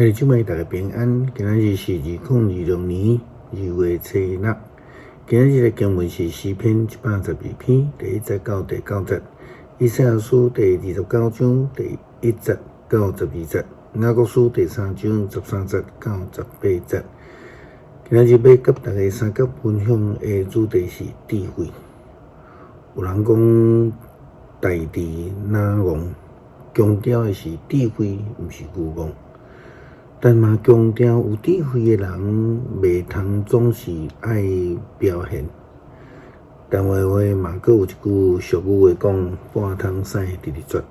兄弟姊妹，大家平安。今仔日是2026年2月初六。今仔日的經文是詩篇112篇第1節到第9節，以賽亞書第29章第1節到12節，雅各書第三章13節到18節。今仔日欲佮大家相佮分享的主題是智慧。有人講大智若愚，強調的是智慧，毋是愚戇。但嘛強調有智慧的人，袂通總是愛表現。台灣話嘛閣有一句俗語話講：半桶屎直直啜。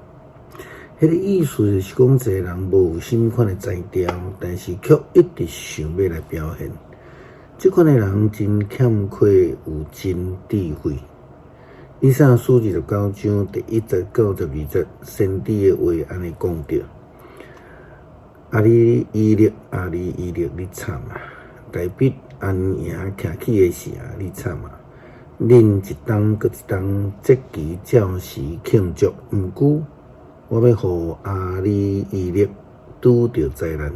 彼個意思就是講，一個人無啥物款的才調，但是卻一直想欲來表現。這款的人真欠缺有真智慧。以賽亞書29章第1節到12節，先知的話按呢講著。啊你以勒，啊你以勒，你慘啊！大筆安營徛起的時啊，你慘啊！恁一冬閣一冬節期照時慶祝，毋過我欲予啊你以勒拄著災難，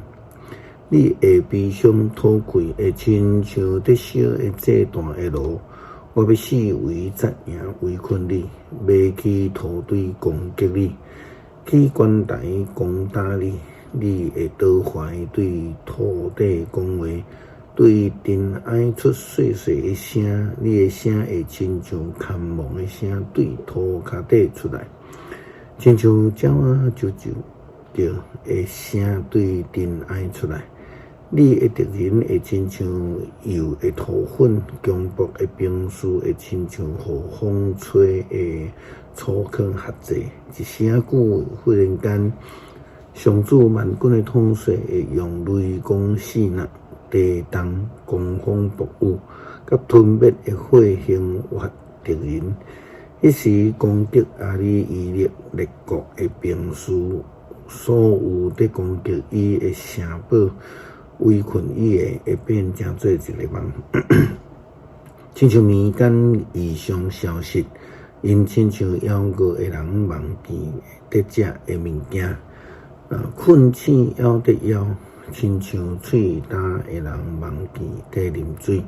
你會悲傷討氣，會親像佇燒的祭壇的爐。我欲四圍紮營圍困你，欲起塗堆攻擊你，起關台攻打你。你會倒懷對塗地講話，對塵埃出細細的聲，你的聲會親像崁亡的聲對塗跤底出來，親像鳥仔啾啾叫的聲對塵埃出來。你的敵人會親像油的塗粉，強暴的兵士會親像予風吹的草糠較濟。一時仔久，忽然間，上主萬軍的統帥會用雷公四若、地動、狂風暴雨，佮吞滅的火刑罰敵人。彼時攻擊啊你以勒列國的兵士，所有佇攻擊伊的城堡、圍困伊的，會變成做一个夢，親像民間異象消失，𪜶親像枵餓的人望見得食的物件。睏醒猶咧枵，親像喙焦的人望見咧啉水。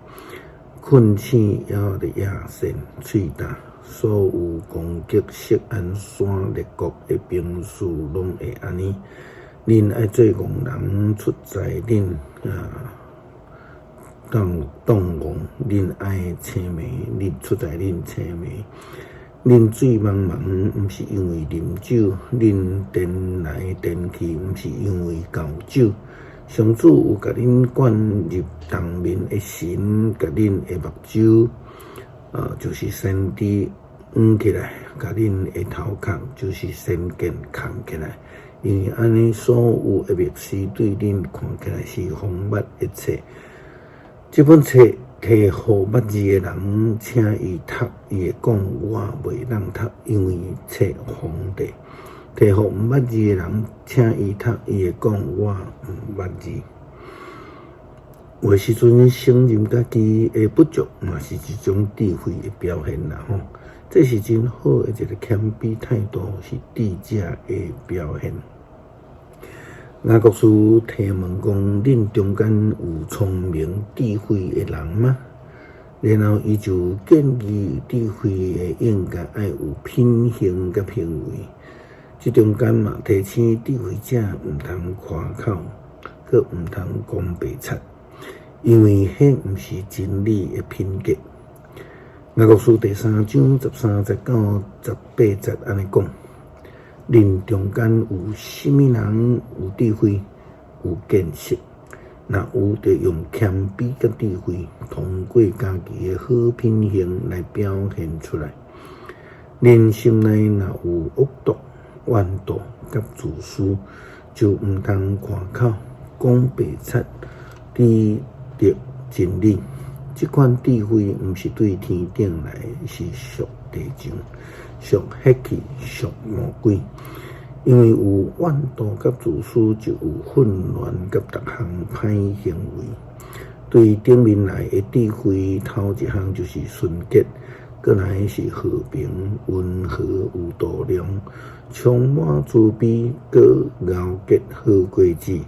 睏醒猶咧咽涎，喙焦。所有攻擊錫安山列國的兵士攏會按呢。恁愛做戇人出在恁當當戇，恁愛青盲，恁出在恁青盲。恁醉茫茫，毋是因為啉酒；恁顛來顛去，毋是因為厚酒。上主有共恁灌入冬眠的神，共恁的目睭，就是先知掩起來，共恁的頭殼，就是先見崁起來。因為按呢，所有的牧師對恁看起來是謊捌的冊。這本冊提予捌字的人，請伊讀，伊會講我袂當讀，因為冊封著。提予毋捌字的人，請伊讀，伊會講我毋捌字。有的時陣承認家己的不足，嘛是一種智慧的表現啦吼。這是真好的一個謙卑態度，是智者的表現。雅各書提問講：恁中間有聰明智慧的人嗎？然後伊就建議智慧的應該愛有品行佮行為。這中間嘛提醒智慧者毋通誇口，閣毋通講白賊，因為彼毋是真理的品格。雅各書第三章13節到18節按呢講。恁中間有啥物人有智慧、有見識？若有，就用謙卑佮智慧，通過家己的好品行來表現出來。恁心內若有惡毒、怨妒佮自私，就毋通誇口講白賊，指著真理。這款智慧毋是對天頂來，是屬地上、屬血氣、屬魔鬼。因為有怨妒佮自私，就有混亂佮逐項歹行為。對頂面來的智慧，頭一項就是純潔，閣來是和平、溫和、有度量，充滿慈悲，閣熬結好果子。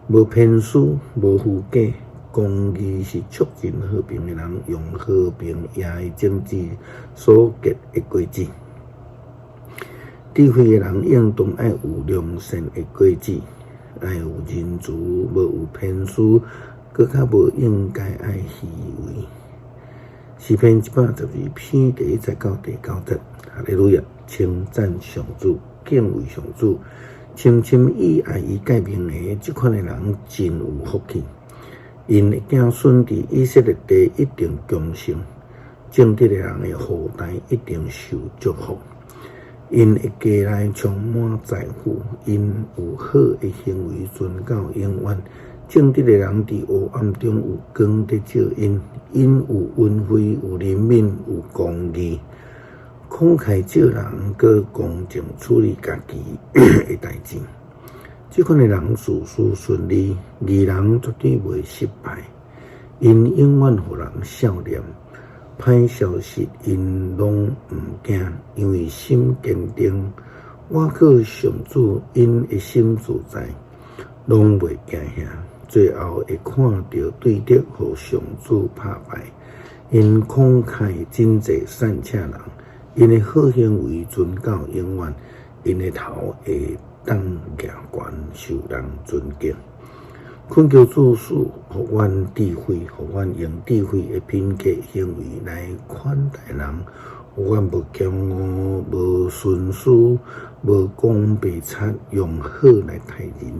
無偏私，無虛假，公義是促進和平的人用和平贏爭執所結的果子。智慧的人應當愛有良善的果子，愛有仁慈，無有偏私，閣較無應該愛虛偽。詩篇112篇第一節到第九節，哈利路亞！稱讚上主，敬畏上主，深深以愛伊誡命的這款的人真有福氣。𪜶的子孫佇以色列地一定強盛，正直的人的後代一定受祝福。𪜶的家內充滿財富，𪜶有好的行為，存到永遠。正直的人佇黑暗中有光佇照𪜶，𪜶有恩惠，有憐憫，有公義，慷慨借人，閣公正處理家己的代誌。這款的人事事順利，義人絕對袂失敗。𪜶永遠予人笑臉，歹消息𪜶攏毋驚，因為心堅定。倚靠上主，𪜶的心自在，攏袂驚嚇。最後會看著對敵予上主拍敗。𪜶慷慨賑濟散赤人，𪜶的好行為存到永遠，𪜶的頭會當舉懸，受人尊敬。懇求主賜予阮智慧，予阮用智慧的品格行為來款待人，予阮無驕傲，無徇私，無講白賊，用好來待人。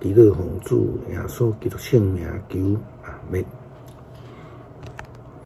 祈禱奉主耶穌基督聖名求，阿們。